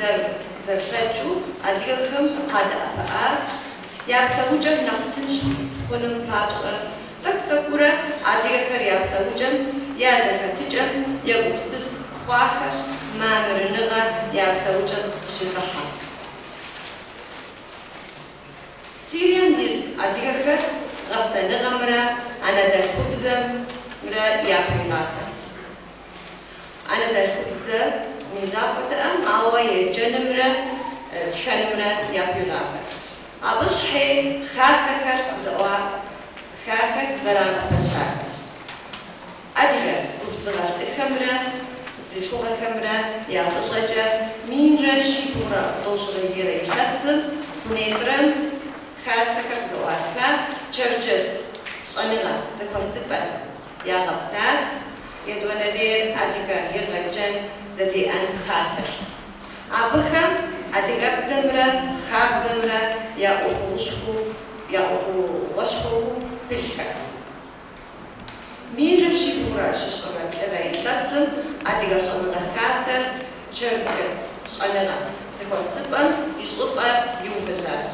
Зэрылъэкӏыу адыгэхэм къадэӏэпыӏащ, я псэукӏэр нэхъ тынш хъуным папщӏэ. Тӏэкӏу-тӏэкӏуурэ адыгэхэр я псэукӏэм, я зэхэтыкӏэм егупсыс хъуахэщ, мамырыныгъэ я псэукӏэм къыщыхыхьэм. Сирием ис адыгэхэр гъэсэныгъэмрэ анэдэлъхубзэмрэ яхуигъасэрт. Анэдэлъхубзэм и закъуэтэкъым, ауэ еджэнымрэ тхэнымрэ яхуигъасэрт. Абы щхьи хасэхэр зэӏуахахэр зэрагъэпэщахэщ. Адыгэ губзыгъэ лӏыхэмрэ бзылъхугъэхэмрэ я фӏыщӏэкӏэ 1192 илъэсым Къунейтӏрэм хасэхэр къызэӏуаха, Чэрджэс щӏэныгъэ зэхуэсыпӏэ ягъэпсат, етӏуанэрейр адыгэ егъэджэн зэдеӏэн хасэр. Абыхэм адыгэбзэмрэ хабзэмрэ я ӏуэхугъуэшхуэу пылъхэт. 1173 илъэсым Адыгэ щӏэныгъэ хасэр Чэркэс щӏэныгъэ зэхуэсыпӏэм и щӏыпӏэ иувэжащ.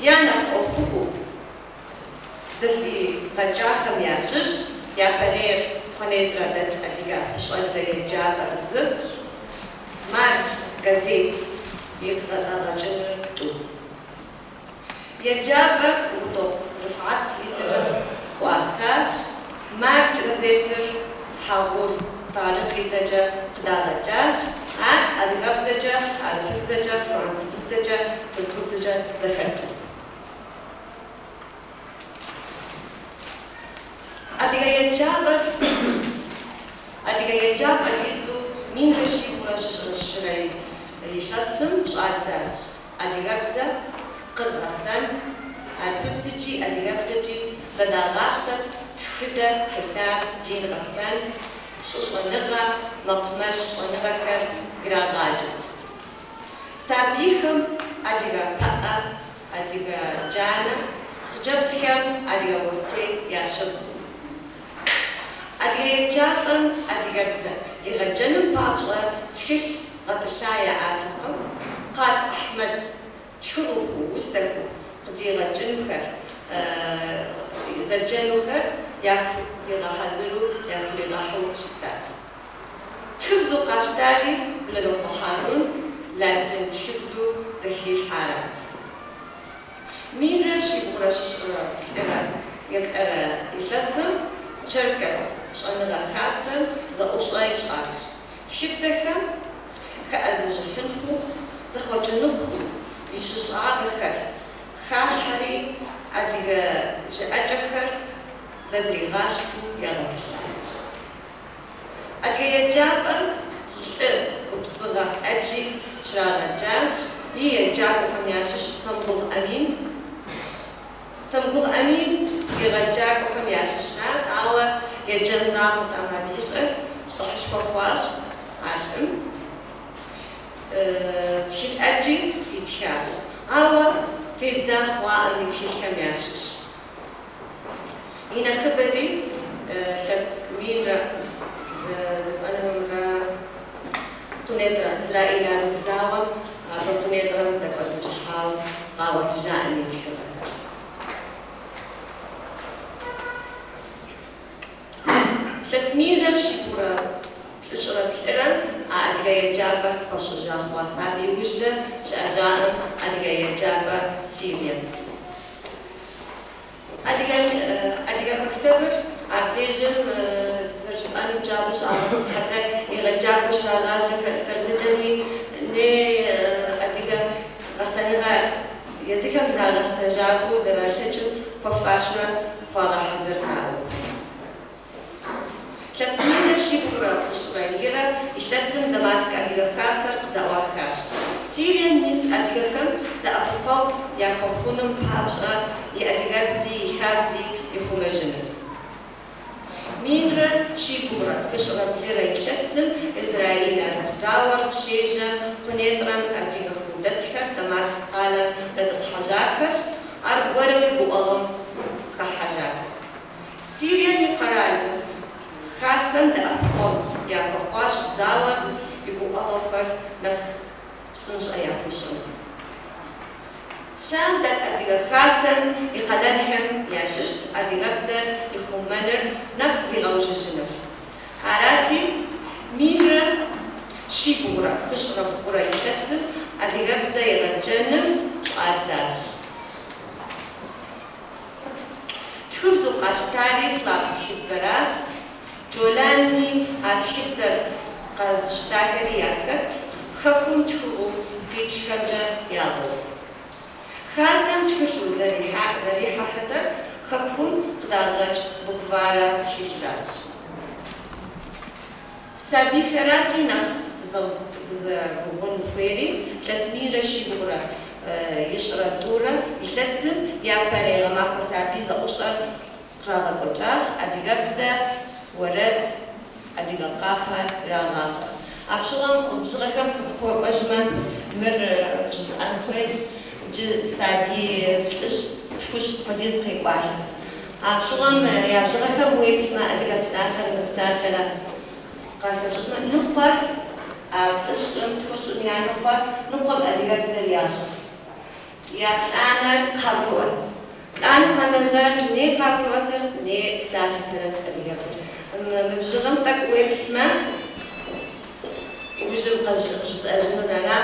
Я нэхъ ӏуэхугъуэу зэфӏигъэкӏахэм ящыщ япэрейр Къунейтӏрэ дэт адыгэ пэщӏэдзэ еджапӏэр зы, Мардж газет и къыдэгъэкӏыныр тӏу. Еджапӏэр Угъдокъу Рыфӏат и цӏэкӏэ къыӏуахащ, Мардж газетыр Хьэгъур Тарыкъ и цӏэкӏэ къыдагъэкӏащ, ар адыгэбзэкӏэ, хьэрыпыбзэкӏэ, французыбзэкӏэ, тыркубзэкӏэ зэхэту. Адыгэ еджапӏэр Адыгэ еджапӏэр и цӏэу 1370 илъэсым щӏадзащ. Адыгэбзэ къызгъэсэн, хьэрыпыбзэкӏи адыгэбзэкӏи зэдагъащтэт, тхыдэ, хьисап, дин гъэсэн, щӏыщӏэныгъэ, мэкъумэш щӏэныгъэхэр ирагъаджэт. Сабийхэм адыгэ пыӏэ, адыгэ джанэ, хъыджэбзхэм адыгэ бостей ящыгът. Адыгэ еджапӏэм адыгэбзэ егъэджэным папщӏэ тхылъ гъэтӏылъа яӏатэкъым, Къат Ахьмэд тхыгъэху, усэху къыдигъэкӏынухэр, зэджэнухэр яхуигъэхьэзыру яхуригъэхьу щытат. Тхыбзэу къащтари Бланокъуэ Хьэрун латин тхыбзэу зэхилъхьарат. 1373 илъэсым Чэркэс щӏэныгъэ хасэм зэӏущӏэ ищӏащ. Тхыбзэхэм хэӏэзэщӏыхьынху, зэхъуэкӏыныгъэу и щыщӏагъэхэр халъхьэри, адыгэ жыӏэкӏэхэр зэдригъащтэу ягъэтӏылъащ. Адыгэ еджапӏэм лӏы губзыгъэ ӏэджи щрагъэджащ, и еджакӏуэхэм ящыщ Сэмгугъ Амин. Сэмгугъ Амин егъэджакӏуэхэм ящыщат, ауэ еджэн закъуэтэкъым абы ищӏэр, щӏыхьышхуэ хуащӏ а лӏым. Тхылъ ӏэджи итхащ, ауэ тедза хъуаӏым и тхылъхэм ящыщ. И нэхъыбэри илъэс минрэ зэфӏэнымрэ Къунейтӏрэ Израиль араб зауэм абы Къунейтӏрэм здэкӏуэдыкӏыхьауэ къагъуэтыжаӏым и тхыгъэхэр. Илъэс 1393-м а адыгэ еджапӏэр хуэщӏыжа хъуащ. Абы иужькӏэ щыӏэжаӏым адыгэ еджапӏэ Сирием. Адыгэ мактабыр абдежым зэрыжыпӏэнумкӏэ абы щӏагъэтӏысхьэтэр егъэджакӏуэу щрагъажьэхэр зэкӏэми ней адыгэ гъэсэныгъэ езыхэм зрагъэсэжакӏуэу зэралъэкӏым хуэфащэурэ хуагъэхьэзырт а ӏуэхур. Илъэс 1392 илъэсым Дамаск Адыгэ Хасэр къызэӏуахащ. Сирием ис адыгэхэм дэӏэпыкъуэгъу яхуэхъуным папщӏэ и адыгэбзи и хабзи ихъумэжыным. 1342 илъэсым Израиль араб зауэр къыщежьэм Къунейтӏрэм адыгэхэу дэсхэр Дамаск къалэм дэтӏысхьэжахэщ, аргуэруи гуӏэгъуэм хыхьэжат. Сирием и къэрал хасэм дэӏэпыкъуэгъу яхуэхъуащ зауэм и гуӏэгъуэхэр нэхъ Псынщӏэ яхуищӏыну. Щам дэт Адыгэ Хасэм и къалэнхэм ящыщт адыгэбзэр ихъумэныр, нэхъ зегъэужьыжыныр. Арати, 1743 илъэсым адыгэбзэ егъэджэным щӏадзащ. Тхыбзэу къащтари слав тхыбзэращ, Джоланми а тхыбзэр къэзыщтахэри яхэтт, хэкум тхыгъэу къикӏхэмкӏэ ягъуэу. Хасэм тхылъу зэрихьэхэтэр хэкум къыдагъэкӏ букварэ тхылъращ. Сабийхэрати нэхъ дызэгугъун хуейри, илъэс 1722 илъэсым япэрей гъэмахуэ сабий зэӏущӏэр кърагъэкӏуэкӏащ, адыгэбзэ, уэрэд, адыгэ къафэ ирагъащӏэ. Апщыгъуэм бжыгъэхэм сыкъыхуэкӏуэжмэ, мыр жызыӏэн хуейщ, иджы сабий 300 хуэдиз къекӏуалӏэрт. Апщыгъуэм я бжыгъэхэм уеплъмэ, адыгэ псалъэрэ мыпсалъэрэ къахэщӏыкӏмэ, ныкъуэр а 300-м, 200-м я ныкъуэр, ныкъуэм адыгэбзэр ящӏэрт. Я плӏанэр къагурыӏуэт. Плӏанэу къэнэжар ней къагурыӏуэтэр, ней псалъэхэрэт адыгэбзэр. Мы бжыгъэм тӏэкӏу уеплъмэ, иужьым къыжысӏэжынур ара,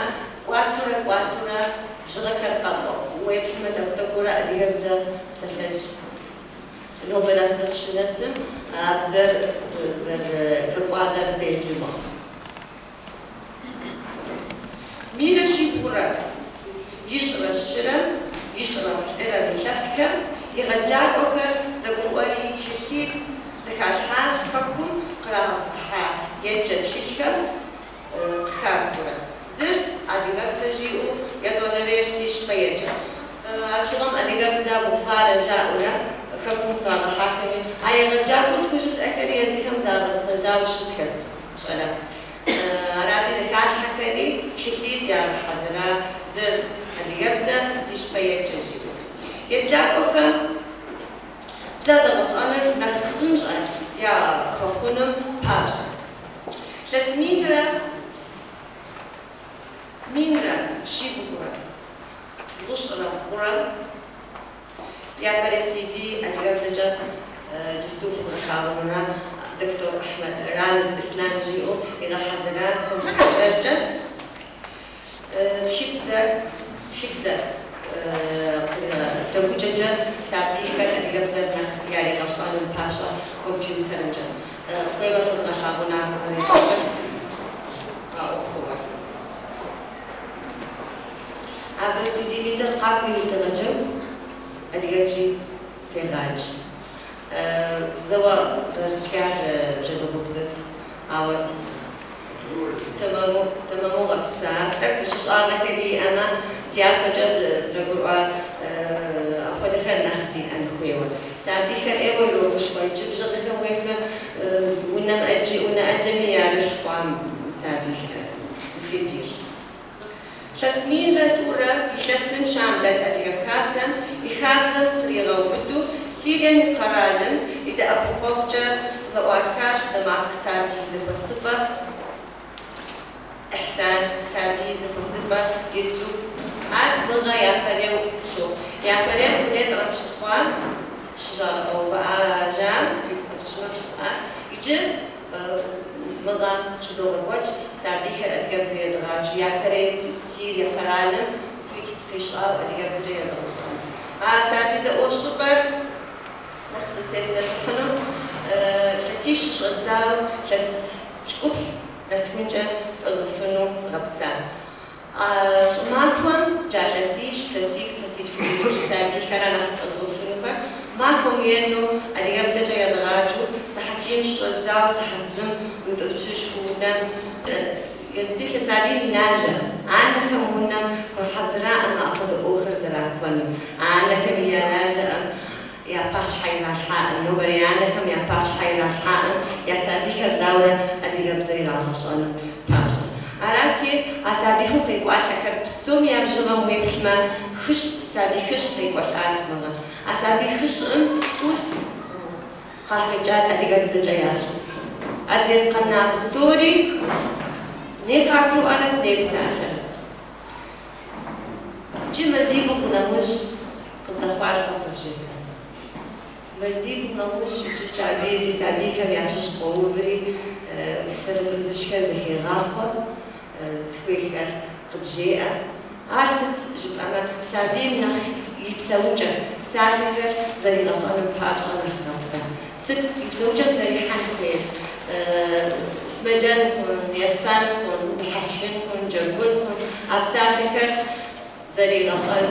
кӏуатурэ, кӏуатурэ бжыгъэхэр уеплъмэ, тӏэкӏу-тӏэкӏуурэ адыгэбзэ псэлъэж. Нобэ щынэсым а бзэр зэрыхэкӏуадэр белджы мэхъу. 1723 23 илъэсхэм егъэджакӏуэхэр зэгурыӏуэри тхылъитӏ зэхалъхьащ хэкум кърагъэхьа еджэ тхылъхэм къыхахыурэ. Зыр адыгэбзэ жиӏэу, етӏуанэрейр си щхьэ еджэ. Апщыгъуэм адыгэбзэ букварэ жаӏэурэ хэкум кърагъэхьахэми, а егъэджакӏуэу схужысӏэхэри езыхэм загъэсэжауэ щытхэт щӏалэ. Арати зэхалъхьэхэри тхылъитӏ ягъэхьэзыра, зыр адыгэбзэ, си щхьэ еджэ жиӏэу. Еджакӏуэхэм бзэ зэгъэщӏэныр нэхъ псынщӏэ яхуэхъуным папщӏэ. Илъэс 1793 япэрей CD адыгэбзэкӏэ джысту фызгъэлъагъунура доктор Ахьмэд Рамз Ислам жиӏэу игъэхьэзыра компьютеркӏэ тхыбзэ джэгукӏэкӏэ сабийхэр адыгэбзэр нэхъ яригъэщӏэным папщӏэ компьютерымкӏэ. Хуеймэ фызгъэлъагъуна а ӏуэхугъуэр. Абы CD-м и цӏэр къакӏуи дыгъэджэгу, адыгэкӏи фегъадж. Зэуэ зэрытхар бжьэдыгъубзэт, ауэ тэмэму гъэпса. Тӏэкӏу щыщӏагъэхэри иӏэмэ, дяпэкӏэ зэгурыӏуа апхуэдэхэр нэхъ диӏэн хуейуэ. Сабийхэр ӏейуэ ирогушхуэ, иджы бжыгъэхэм уеплъмэ, унэм ӏэджи, унэ ӏэджэми ярылъ хъуам сабийхэр CD-р. Илъэс 1002 илъэсым Щам дэт Адыгэ Хасэм и хабзэм къригъэубыду Сирием и къэралым и дэӏэпыкъуэгъукӏэ зэӏуахащ Дамаск сабий зэхуэсыпӏэ, Ихьсан сабий зэхуэсыпӏэ иту. Ар мыгъэ япэрейуэ щохъу. Япэрейм Къунейтӏэрэ щыхъуам, щыщӏагъэувыӏэжам, фигу къэкӏыжмэ жысӏа. Иджы мыгъэ щыдогъэкӏуэкӏ сабийхэр адыгэбзэ едгъаджэу. Япэрей Сирие къэралым хуит къищӏауэ адыгэбзэкӏэ едгъэщӏэну. А сабий зэӏуэщӏыпӏэр нэхъ зытепсэлъыхьынур илъэсищ щыщӏэдзауэ илъэс пщыкӏуплӏ нэсыхункӏэ тӏыгъыфыну гъэпса. Щӏымахуэм джа илъэсищ, илъэситӏ, илъэситху ныбжь сабийхэр нэхъ тӏыгъыфынухэр махуэм ену адыгэбзэкӏэ едгъаджэу сыхьэтийм щыщӏэдзауэ сыхьэт зым утӏыпщыжу унэм езыбилъэ сабийм лажьэ. Анэхэм унэм хуэхьэзыраӏым апхуэдэ ӏуэхухэр зэрахуэну. Анэхэми я лажьэӏым я пащхьэ иралъхьаӏым, нобэрей анэхэм я пащхьэ иралъхьаӏым я сабийхэр дауэрэ адыгэбзэ ирагъэщӏэным папщӏэ. Арати, а сабийхэу къекӏуалӏэхэр псоми я бжыгъэм уеплъмэ, хыщ, сабий хыщ къекӏуэлӏат мыгъэ. А сабий хыщӏым тӏус къахэкӏат адыгэбзэкӏэ ящӏу. Адрей къэна псори ней къагурыӏуэрэт, ней псалъэрэт. сэ къывжесӏэн. Мазибгъу нэужь иджы сабий ди сабийхэм ящыщ къоуври, псалъэ тӏурызыщхэр зэхегъахъуэ, зыхуейхэр къыджеӏэ. Ар сыт жыпӏэмэ, сабийм нэхъ и псэукӏэ, псалъэхэр зэригъэщӏэным папщӏэ нэхъ гъэпса. Сыт и псэукӏэм зэрихьэн хуейр? Сымэджэн хъун, ефэн хъун, дыхьэшхын хъун, джэгун хъун, а псалъэхэр зэригъэщӏэн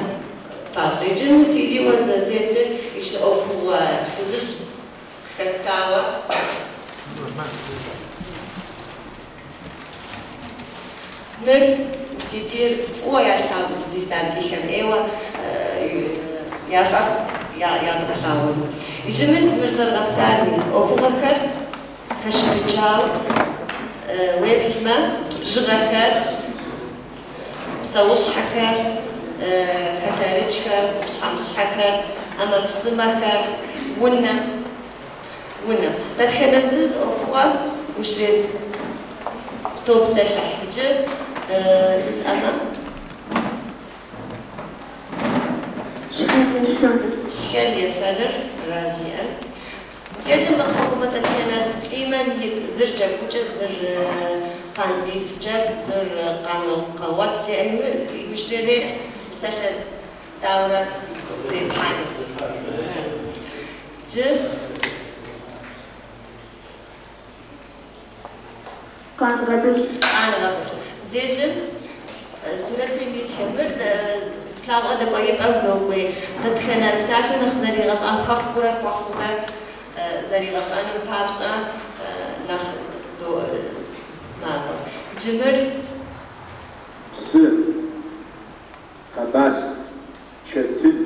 папщӏэ. Иджы мы CD-уэ зэтетыр иджы ӏуэхугъуэ тхузыщ къыхэхауэ. Мыр CD-р фӏыуэ ялъагъу ди сабийхэм, ӏейуэ яфӏэфӏт ядгъэлъагъуну. Иджы мыр зэрыгъэпсар мис ӏуэхугъуэхэр хэщыпыкӏауэ уеплъмэ, бжыгъэхэр, псэущхьэхэр, хэтэрыкӏхэр, къупщхьэмыщхьэхэр, ӏэмэпсымэхэр, унэ, унэ. Дэтхэнэ зы ӏуэхугъуэм ущретопсэлъыхь. Иджы жысӏэмэ, шхэн ефэныр ара жиӏэн. Езым нэхъ дэтхэнэ зы плӏимэм ит зыр джэгукӏэ, зыр къандис джэгу, зыр къэгъуэт жеӏэ, иужьрейри псалъэ дауэрэ зепхьэну. Джы Къангъэбыл. Къангъэбыл. Дежым сурэтым итхэ мыр тлъагъуэ дэкӏуеипӏэм докӏуей. Дэтхэнэ псалъэ нэхъ зэригъэщӏам хэхъурэ хуэхъурэ зэригъэщӏэным папщӏэ нэхъ макӏуэ. Иджы мыр Псы, къэбас, чэтыл.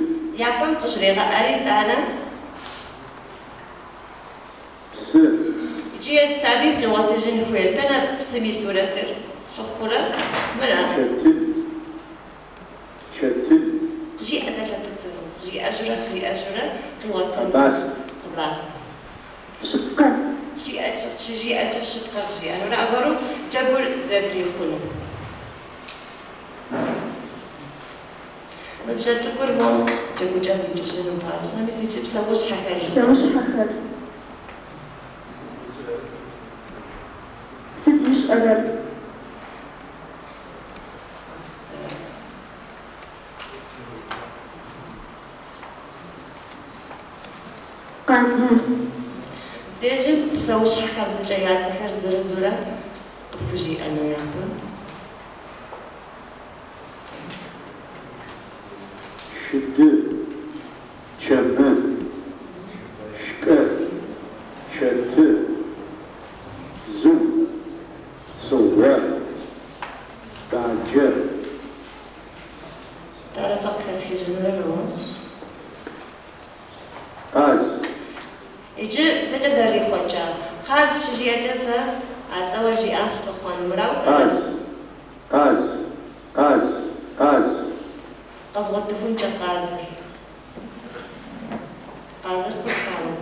Япэм къыщрегъэӏэри тӏанэ. Псы. Иджы езы сабийм къигъуэтыжын хуейр. Дэнэ псым и сурэтыр лъыхъурэ? Мыра? Чэтыл. Чэтыл. Къыжиӏэ зэлъэпытыну. Къыжиӏэжурэ, къыжиӏэжурэ къигъуэтыну. Къэбас. Къэбас. Щыпкъэ. Щыжиӏэкӏэ щыпкъэ къыжиӏэнурэ, аргуэру джэгур зэблихъуну. Мы бжьэ цӏыкӏур мо джэгукӏэм икӏыжыну папщӏэ, мис иджы псэущхьэхэр жысӏэну. Псэущхьэхэр. Сыт ищӏэрэр? Къандис. Дежым псэущхьэхэм зыкӏэ я цӏэхэр зырызурэ къыпхужиӏэну япэм. Шыды, чэмы, шкӏэ, чэты, бзыу, цыгъуэ, баджэ. Дауэрэ сэ къыхэсхыжынурэ роуэщ. Къаз. Иджы зэкӏэ зэрихъуэкӏа. Къаз щыжиӏэкӏэ сэ а цӏэуэ жиӏам сылъыхъуэнумрэ. Къаз, къаз, къаз, къаз. Къэзгъуэтыхункӏэ къазыр. Къазыр къысхауэ.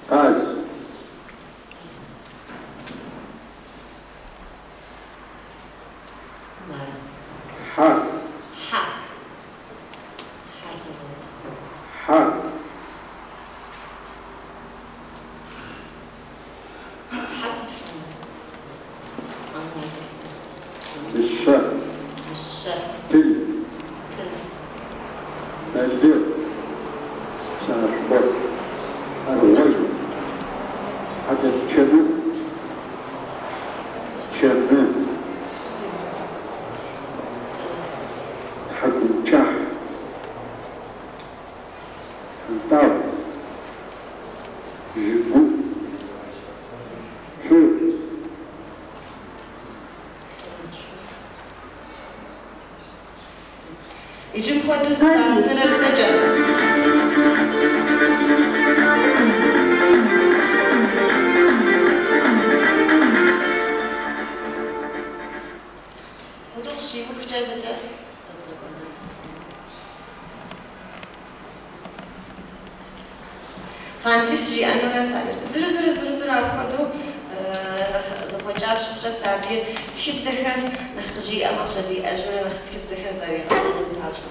Къаз. Мара. Хьэ. Хьэ. Хьэр къэзгъуэт. Хьэ. Хьэ къыфхьэ. Мыщэ. Мыщэ. Пыл. Пыл. Мэлы. Псынащхъуэ. Аргъуей. Хьэдэпчэмы. Чэмы. Тхьэкӏумкӏыхь. Хьэнтӏагъу. Жьыгу. Цу. Иджы мыпхуэдэу зыщӏадзэрэ зэкӏэ. Апхуэдэу къыщиухкӏэ зэкӏэ къэзгъэкӏуэна. Къандис жиӏэнурэ сабийр зырызурэ зырызурэ апхуэдэу нэхъ зэхъуэкӏа щыхъукӏэ. папщӏэ сабийр тхыбзэхэр нэхъ къыжиӏэмэ къыжьэдиӏэжурэ нэхъ тхыбзэхэр зэригъэщӏэным папщӏэ.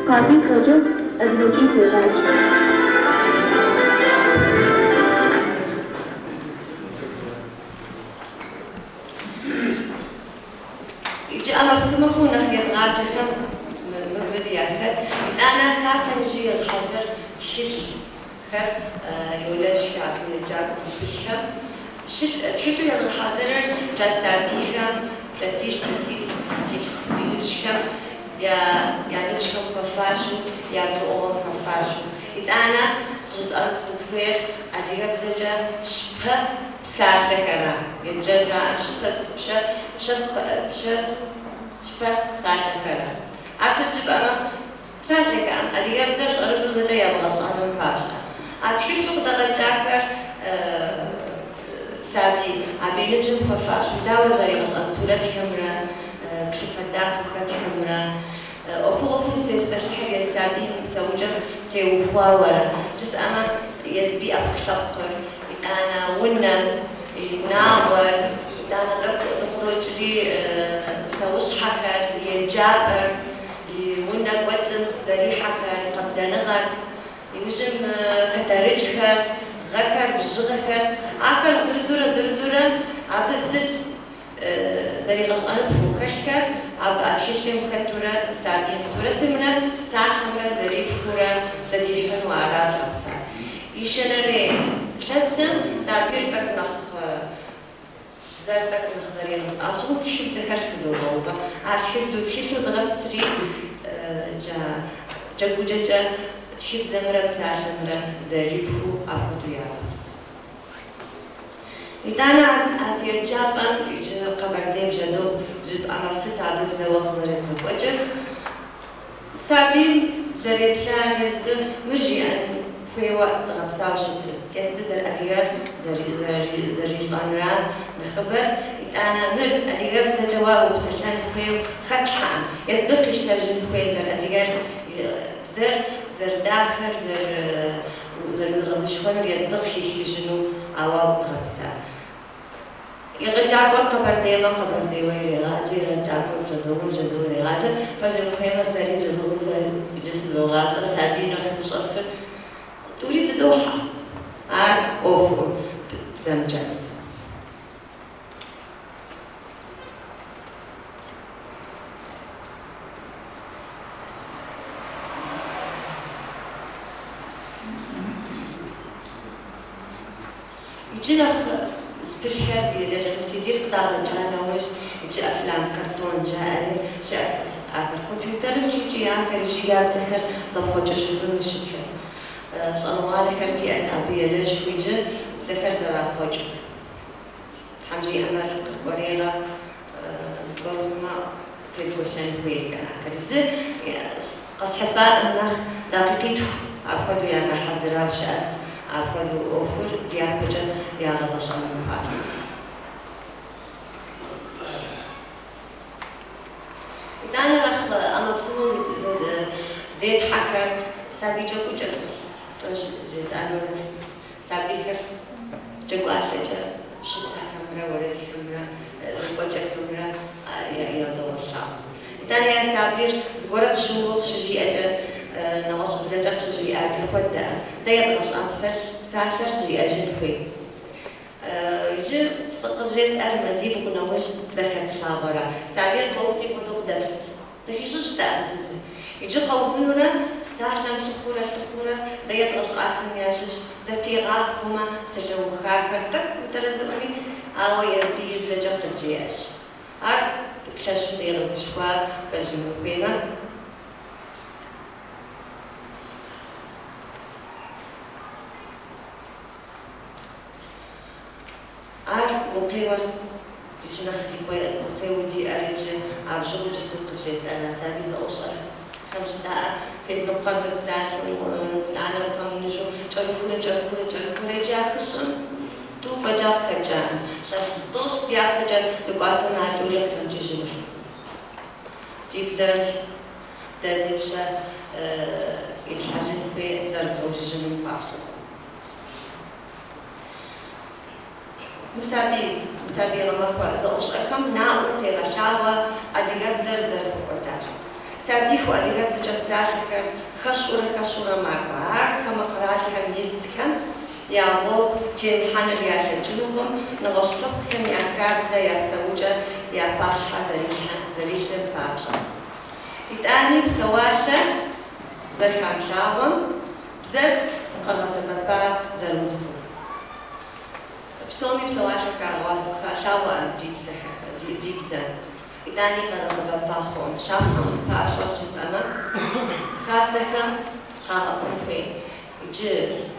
Къабик гъэджэгу, адыгэкӏи тегъадж. Иджы ӏэмэпсымэхэу нэхъ едгъаджэхэм мыбыр яхэт. Итӏанэ хасэм иджы егъэхьэзыр тхылъхэр йолэжьхэ абы еджакӏуэ тхылъхэм. Тхылъу езыгъэхьэзырыр джа сабийхэм илъэсищ, илъэситӏ, илъэситху зи ныбжьхэм я ныбжьхэм хуэфащэу, я гурыӏуэгъуэм хуэфащэу. Итӏанэ жысӏэну сызыхуейр адыгэбзэкӏэ щпэ псалъэхэра. Еджэнра щпэ пщэ пщэ пщэ щпэ псалъэхэра. Ар сыт жыпӏэмэ псалъэхэӏым адыгэбзэр щӏэрыщӏэу зэкӏэ ябгъэщӏэным папщӏэ. А тхылъу къыдэгъэкӏахэр сабий абы и ныбжьым хуэфащэу дауэ зэригъэщӏэн сурэтхэмрэ плъыфэ дахэу хэтхэмрэ ӏуэхугъуэхэу зытепсэлъыхьыр езы сабийм и псэукӏэм теухуауэрэ. Жысӏэмэ езы и ӏэпкълъэпкъыр, итӏанэ унэм, и унагъуэр, итӏанэ тӏэкӏу къыдокӏри псэущхьэхэр, еджапӏэр, и унэ кӏуэцӏым зэрихьэхэр, къабзэныгъэр, иужьым хэтэрыкӏхэр, гъэхэр, бжьыгъэхэр, ахэр зырызурэ зырызурэ абы сыт зэригъэщӏэну пхухэлъхэр, абы а тхылъым хэтурэ сабийм сурэтымрэ псалъэмрэ зэрипхыурэ зэдихьыну аращ гъэпсар. Ещанэрей илъэсым сабийр тӏэкӏу нэхъ бзэр тӏэкӏу нэхъ зэригъэщӏащӏэу тхыбзэхэр хыдогъэувэ. А тхыбзэу тхылъу дгъэпсри джэгукӏэкӏэ тхыбзэмрэ псалъэмрэ зэрипхыу апхуэдэу ягъэпс. Итӏанэ а еджапӏэм иджы Къэбэрдей бжьэдыгъу жыпӏэмэ сыт абы бзэуэ къызэредгъэкӏуэкӏыр? Сабийм зэреплъар езы мыр жиӏэн хуейуэ дгъэпсауэ щытыр. Езы зэрыадыгэр зэрищӏэнура нэхъыбэр. Итӏанэ мыр адыгэбзэкӏэ уэ упсэлъэн хуейуэ хэтлъхьэӏым. Езы къищтэжын хуей зэрыадыгэр бзэр зэрыдахэр, зэрыуигъэгушхуэнур езы къыхихыжыну ауэ дгъэпса. Егъэджакӏуэр къэбэрдеймэ къэбэрдейуэ ирегъаджэ, егъэджакӏуэр бжьэдыгъум бжьэдыгъу ирегъаджэ. Пэжыр ухуеймэ сэри бжьэдыгъум иджы сызогъащӏэ, сабий нэхъ хущӏэсыр тӏури зыдохьэ. Ар ӏуэху бзэмкӏэ. Иджы нэхъ зыпылъхэр ди лэжьыгъэ сидир къыдагъэкӏа нэужь, иджы афлам картон жаӏэри щыӏэхэс. Ахэр компьютерым икӏи ахэр иджы я бзэхэр зэпхъуэкӏыжыфыну щытхэс. Щӏэныгъуалэхэр диӏэс абы елэжьху иджы бзэхэр зэрахъуэкӏыу. Тхьэм жиӏэмэ къыкӏуэрейгъэ зыгуэр хъумэ тедгуэшэн хуейхэр ахэр. Зы къэсхьэлӏаӏым нэхъ дакъикъитху апхуэдэу ягъэхьэзырауэ щыӏэт. Апхуэдэу ӏуэхур дяпэкӏэ ягъэзэщӏэну папщӏэ. Итӏанэ нэхъ ӏэмэпсымэу зетхьэхэр сабий джэгукӏэ жесӏэнур сабийхэр джэгуалъэкӏэ пщысэхэмрэ уэрэдхэмрэ зекӏуэкӏэхэмрэ ядогъэлъагъу. Итӏанэ я сабийр зыгуэрэ къыщыувэу къыщыжиӏэкӏэ нэгъуэщӏ бзэкӏэ къыщыжиӏакӏэ хуэдэ. Дэ едгъэщӏа псалъэр къыжиӏэжын хуей. Иджы къывжесӏэр мазибгъу нэужь зэхэтлъагъуэрэ. Сабийр къэувти хуэдэу къыдэплът. Зэхищӏыкӏтэкъым зы. Иджы къэувынурэ псалъэм лъыхъурэ лъыхъурэ дэ едгъэщӏахэм ящыщ зэпигъахъумэ псалъэухахэр тӏэкӏу утэрэзыӏуэми, ауэ езы и бзэкӏэ къыджеӏэщ. Ар лъэщу дегъэгушхуа пэжым ухуеймэ. Ар гукъеуэр Иджы нэхъ ди гукъеуэ диӏэр иджы абжьыгъуэ иджыпсту къыбжесӏэна сабий зэӏущӏэхэм жытӏаӏэ фемыныкъуэр мыпсалъэу, плӏанэр къэмыныжу, кӏэрыхурэ, кӏэрыхурэ, кӏэрыхурэ иджы а хыщӏым тӏу фӏэкӏа къыхэкӏаӏым. Илъэс тӏощӏ дяпэкӏэ дыкӏуатэмэ, а тӏури къыхэмыкӏыжынущ. Ди бзэр дэ ди пщэ итлъхьэжын хуей зэрыдгъэужьыжыным папщӏэ. Мы сабий гъэмахуэ зэӏущӏэхэм наӏуэу къегъэлъагъуэ адыгэбзэр зэрыхэкӏуэдар. Сабийхэу адыгэбзэкӏэ псалъэхэр хэщӏурэ хэщӏурэ макӏуэ. Ар хамэ къэралхэм исхэм я гъуэгу темыхьэныр ялъэкӏынукъым, нэгъуэщӏ лъэпкъхэм я хабзэ, я псэукӏэ, я пащхьэ зэрилъым папщӏэ. Итӏани псэуалъэ зэрыхамылъагъуэм бзэр къэгъэсэбэпа зэрымыхъур. Псоми псэуалъэ халъагъуэӏым ди бзэм. Итӏани къэгъэсэбэпа хъуӏым. Щапхъэм папщӏэ жысӏэмэ, хасэхэм къагъэӏун хуей. Иджы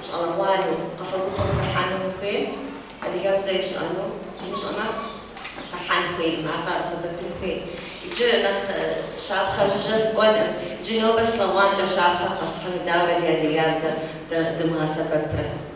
щӏалэгъуалэу къэфэ гупым хыхьэну хуей, адыгэбзэ ищӏэну имыщӏэмэ хыхьэн хуейм, ар къэгъэсэбэпын хуей. Иджы нэхъ щапхъэ жыжьэ сыкӏуэным, иджы нобэ слъэгъуамкӏэ щапхъэ къэсхьыну дауэрэ ди адыгэбзэр дымыгъэсэбэпрэ.